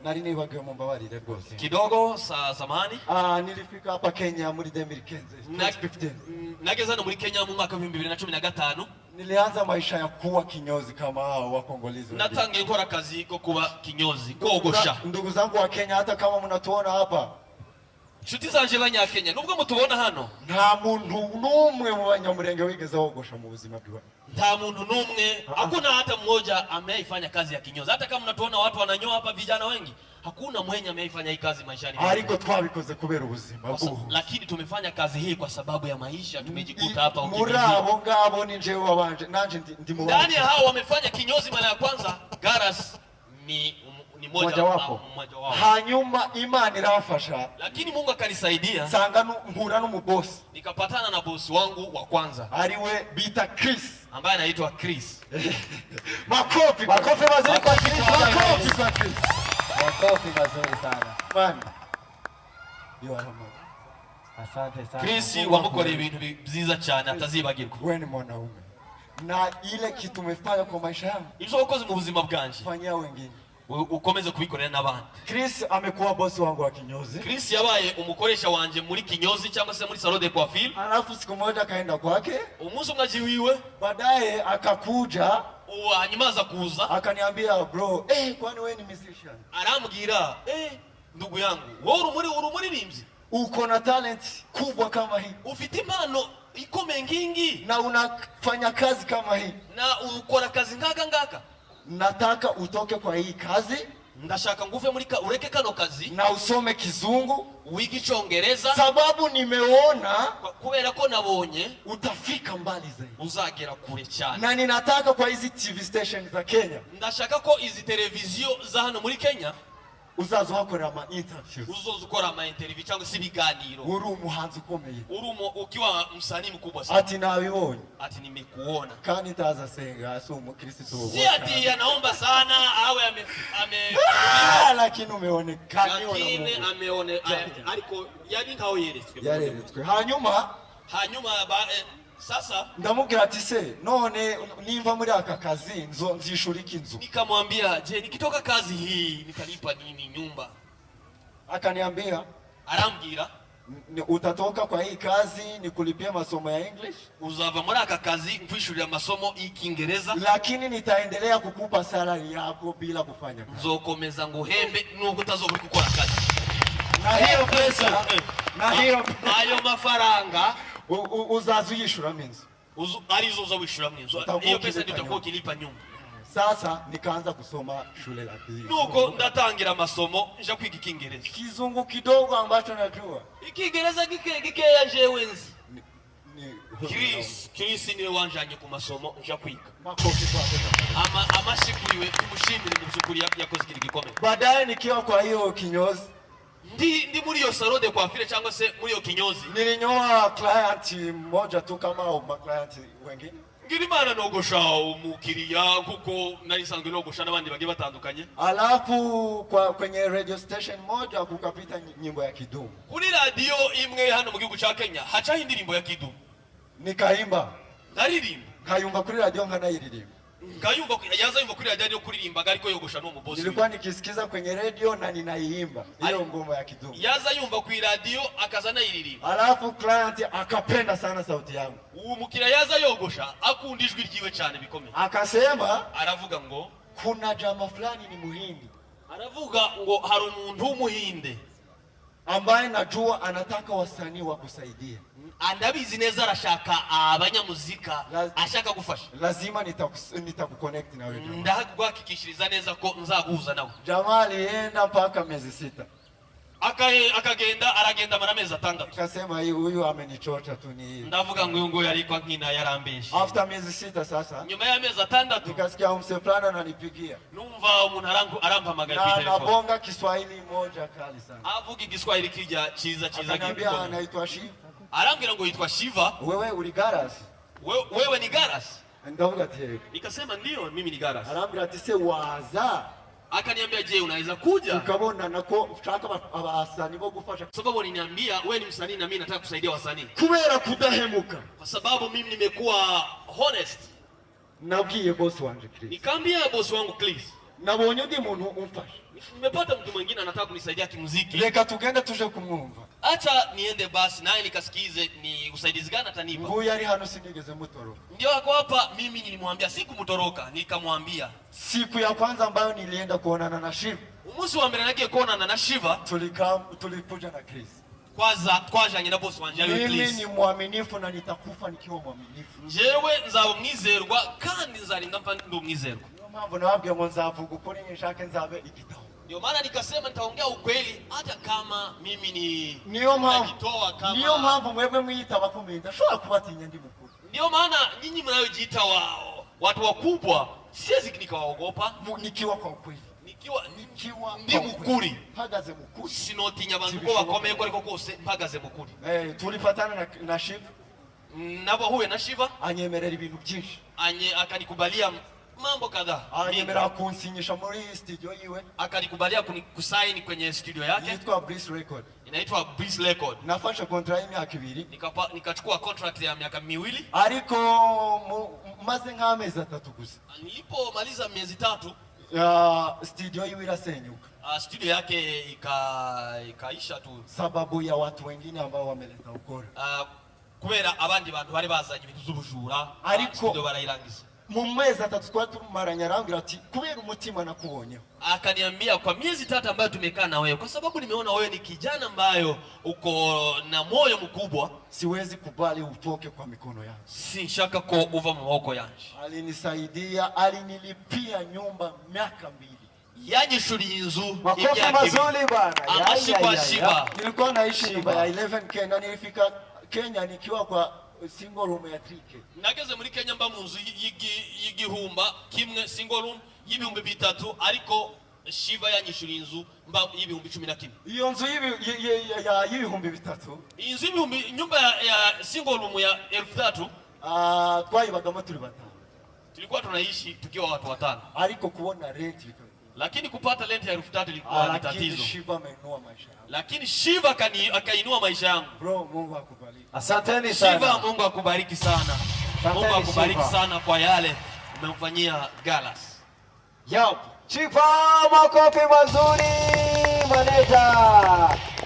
Nari nibagiwe, mumbabarire rwose. Kidogo sa samahani. Ah, nilifika hapa Kenya muri 2015. 2015. Nageze hano muri Kenya mu mwaka wa 2015. Nilianza maisha ya kuwa kinyozi kama hao Wakongolizi wengine. Natangiye gukora akazi ko kuba kinyozi, kogosha. Ndugu zangu wa Kenya, hata kama mnatuona hapa, Inshuti zanje b'Abanyakenya, nubwo mutubona hano, nta muntu n'umwe mu Banyamurenge wigeze wogosha mu buzima bwiwe. Nta muntu n'umwe, hakuna hata mmoja ameifanya kazi ya kinyozi. Hata kama mnatuona watu wananyoa hapa, vijana wengi, hakuna mwenye ameifanya hii kazi maishani mwake. Ariko twabikoze kubera ubuzima bw'ubuhunzi. Lakini tumefanya kazi hii kwa sababu ya maisha, tumejikuta hapa Muri ukimbizini. Abo ngabo ni njyewe wabanje, nanje ndi mu Ndani ya bandi. hao wamefanya kinyozi mara ya kwanza, Garas ni mmoja Mmoja wapo. Mmoja wao. Hanyuma Imana iramfasha, Lakini Mungu akanisaidia, nsanga mpura n'umubosi nikapatana na bosi wangu wa kwanza ariwe bita Chris. Ambaye anaitwa Chris. Makofi. Makofi mazuri kwa Chris. Makofi kwa Chris. Makofi mazuri sana. Man, you are a man. Asante sana. Chris wamukoreye ibintu byiza cyane atazibagirwa. Wewe ni mwanaume na ile kitu umefanya kwa maisha yangu, Ibyo wakoze mu buzima bwanje, fanyia wengine. Ukomeze kubikorera n'abandi. Chris amekuwa bosi wangu wa kinyozi. Chris yabaye umukoresha wanje muri kinyozi cyangwa se muri salon de coiffure. Alafu siku moja akaenda kwake, Umunsi umwe aje iwiwe, baadaye akakuja, hanyuma aza kuza, akaniambia, "Bro, kwani wewe ni musician?" Arambwira, "Ndugu yangu, wowe uri umuririmbyi?" "Uko na talent kubwa kama hii Ufite impano ikomeye ngingi na unafanya kazi kama hii. Na ukora akazi nk'aka ngaka. Nataka utoke kwa hii kazi Ndashaka ngo uve muri ureke kano kazi na usome Kizungu, wige Icyongereza, sababu nimeona kubera ko nabonye utafika mbali zaidi, uzagera kure cyane. Na ninataka kwa hizi TV station za Kenya Ndashaka ko izi televiziyo za hano muri Kenya uzaza uhakorera ama interviews, uzoza ukora ama interview cyangwa se ibiganiro, uri umuhanzi ukomeye." uri ukiwa msanii mkubwa sana." Ati nabibonye. Ati nimekuona. Kandi ntaza senga, si umukristo. Si ati anaomba sana awe ame Ah, lakini umeonekaniwa na lakini Mungu. ameone ariko yari nkaho yeretswe. Yareretswe. Hanyuma Hanyuma sasa ndamubwira ati se none nimva muri aka kazi nzishura iki inzu? Nikamwambia, je, nikitoka kazi hii nitalipa nini nyumba? Akaniambia, Arambwira, "Utatoka kwa hii kazi nikulipia masomo ya English, uzava muri aka kazi nkwishurira amasomo y'Ikingereza, lakini nitaendelea kukupa salary yako bila kufanya kazi." Nzokomeza nguhembe nubwo utazoba uri gukora akazi. Na hiyo pesa, na hiyo Ayo mafaranga uzaza uyishuramo inzu. Arizo uza wishyura mu inzu. Utakuwa Hiyo pesa ukilipa ndio utakuwa nyumba. ukilipa nyumba. Sasa nikaanza kusoma shule la Kizungu. Nuko ndatangira amasomo nja kwiga Ikingereza. Kizungu kidogo ambacho najua Ikingereza gike gikeya jewe nzi. ni Chris niwe wanjanye ku masomo nja kwiga. Makofi kwake. Amashi kuriwe, tumushimire, mu by'ukuri yakoze ikintu gikomeye. Baadaye nikiwa kwa hiyo kinyozi, Ndi muri iyo salon de coiffure cyangwa se muri iyo kinyozi, nilinyoa client mmoja tu kama ma client wengine. Ngira Imana nogosha umukiriya kuko nari nsanzwe nogosha n'abandi bagiye batandukanye. Alafu kwenye radio station moja kukapita nyimbo ya Kidumu. Kuri radiyo imwe hano mu gihugu cya Kenya hacaho indirimbo ya Kidumu. Nikaimba, Ndaririmba. nkayumva kuri radio nkanayiririmba. Nkayumva yaza yumva kuri radiyo ariyo kuririmbaga ariko yogosha n'uwo mubosi. Nilikuwa nikisikiza kwenye radio na ninaiimba hiyo ngoma ya Kidumu. Yaza yumva ku iradiyo akaza anayiririmba. Alafu client akapenda sana sauti yangu. Uwo mukiriya yaza yogosha akunda ijwi ryiwe cyane bikomeye. Akasema, Aravuga ngo, "Kuna jamaa fulani ni Muhindi aravuga ngo hari umuntu w'Umuhinde ambaye najua anataka wasanii wa kusaidia. Ndabizi neza arashaka abanyamuzika ashaka gufasha. Lazima nitakuconnect na wewe jamaa." Ndaguhakikishiriza neza ko nzaguhuza nawe. Jamaa alienda mpaka miezi 6. Akagenda aragenda amara amezi 6. Akasema, "Hii huyu amenichocha tu ni hii." Ndavuga ngo uyu nguyu ariko nkina yarambeshe. After miezi 6 sasa Nyuma y'amezi 6, nikasikia mse fulani ananipigia numva umuntu arampamagaye na kuri telefone, anabonga Kiswahili moja kali sana. Avuga Igiswahili kijya cyiza cyiza Akaniambia gikomeye. anaitwa Shiva. Arambwira ngo yitwa Shiva. "Wewe uri Garas?" Wewe ni Garas? Ndavuga ati yego. Nikasema ndio, mimi ni Garas. Arambwira ati se waza Akaniambia, je, unaweza kuja? Tukabonana ko nshaka abasani bo gufasha. Sababu aliniambia wewe ni msanii na mimi nataka kusaidia wasanii. Kubera kudahemuka, Kwa sababu mimi nimekuwa honest. Nabwiye boss wanje Chris, Nikaambia boss wangu Chris, nabonye undi muntu umfasha. Nimepata mtu na anataka kunisaidia kimuziki. Reka tugende tuje kumwumva. Acha niende basi naye nikasikize ni usaidizi gani atanipa. Nguyu ari hano, sinigeze mutoroka. Ndio ako hapa, mimi nilimwambia, sikumtoroka, nikamwambia. Siku ya kwanza ambayo nilienda kuonana na Shiva, Umunsi wa mbere nagiye kuonana na Shiva, tulikaa, tulikuja na Chris. Kwaza twajanye na boss wanje ariwe Mimi Chris. ni mwaminifu na nitakufa nikiwa mwaminifu. Njyewe nzaba umwizerwa kandi nzarinda mpfa ndi umwizerwa. Niyo mpamvu nababwiye ngo nzavuga ukuri, nshake nzabe igitabo. Ndio maana nikasema nitaongea ukweli hata kama mimi ni Niyo mpamvu, najitoa kama niyo mpamvu mwebwe mwiyita abakomeye ndashobora kubatinya ndi mukuru. Ndio maana nyinyi mnayojiita watu wakubwa siwezi nikawaogopa. Nikiwa kwa ukweli, nikiwa nikiwa ndi kwa ukweli. mukuri, Mpagaze mukuri. Sinotinya abantu ko bakomeye ko ariko kose mpagaze mukuri. Tulipatana na Shiva. Nabahuye na Shiva. Anyemerera ibintu byinshi. Anye akanikubalia mambo kadhaa. Anyemerera kunsinyisha muri studio yiwe. Akanikubalia kusaini kwenye studio yake. Yitwa Bliss Record. Inaitwa Bliss Record. Nafashe contract y'imyaka 2. Nikachukua contract ya miaka 2. Ariko maze nk'amezi 3 gusa. Nilipomaliza miezi 3, Ya, studio yiwe irasenyuka. Studio yake ikaisha tu. Sababu ya watu wengine ambao wameleta ukora. Kubera abandi bantu bari bazanye ibintu z'ubujura, Ariko studio barayirangiza. Mu mezi 3 twari tumaranye arambwira ati kubera umutima nakubonyeho. Akaniambia kwa miezi 3 ambayo tumekaa na wewe, kwa sababu nimeona wewe ni kijana ambayo uko na moyo mkubwa, siwezi kubali utoke kwa mikono yangu. Sinshaka ko uva mu maboko yanje. Alinisaidia, alinilipia nyumba miaka 2. Yanyishuriye inzu Makofi imyaka ibiri. mazuri bwana. Ya, Amashi ya, kwa ya, ya. Shiva. Nilikuwa naishi nyumba ya Shiva. 11K na nilifika Kenya nikiwa kwa single room ya 3K. Nageze muri Kenya mba mu nzu y'igihumba kimwe, single room y'ibihumbi 3, ariko Shiva yanyishuriye inzu mba y'ibihumbi 11. Iyo nzu y'ibihumbi 3. Inzu y'ibihumbi, nyumba ya single room ya 3000. Twayibagamo turi batanu. Tulikuwa tunaishi tukiwa watu 5. Ariko kuona rent bikaba. Lakini kupata rent ya 3000 ilikuwa ni Lakini tatizo. Shiva ameinua maisha yangu. Lakini Shiva akainua maisha yangu. Bro, Mungu akubariki. Asanteni sana. Shiva, Mungu akubariki sana. Asanteni Mungu akubariki Shiva. sana kwa yale umemfanyia Galas. Yup. Shiva, makofi mazuri maneja.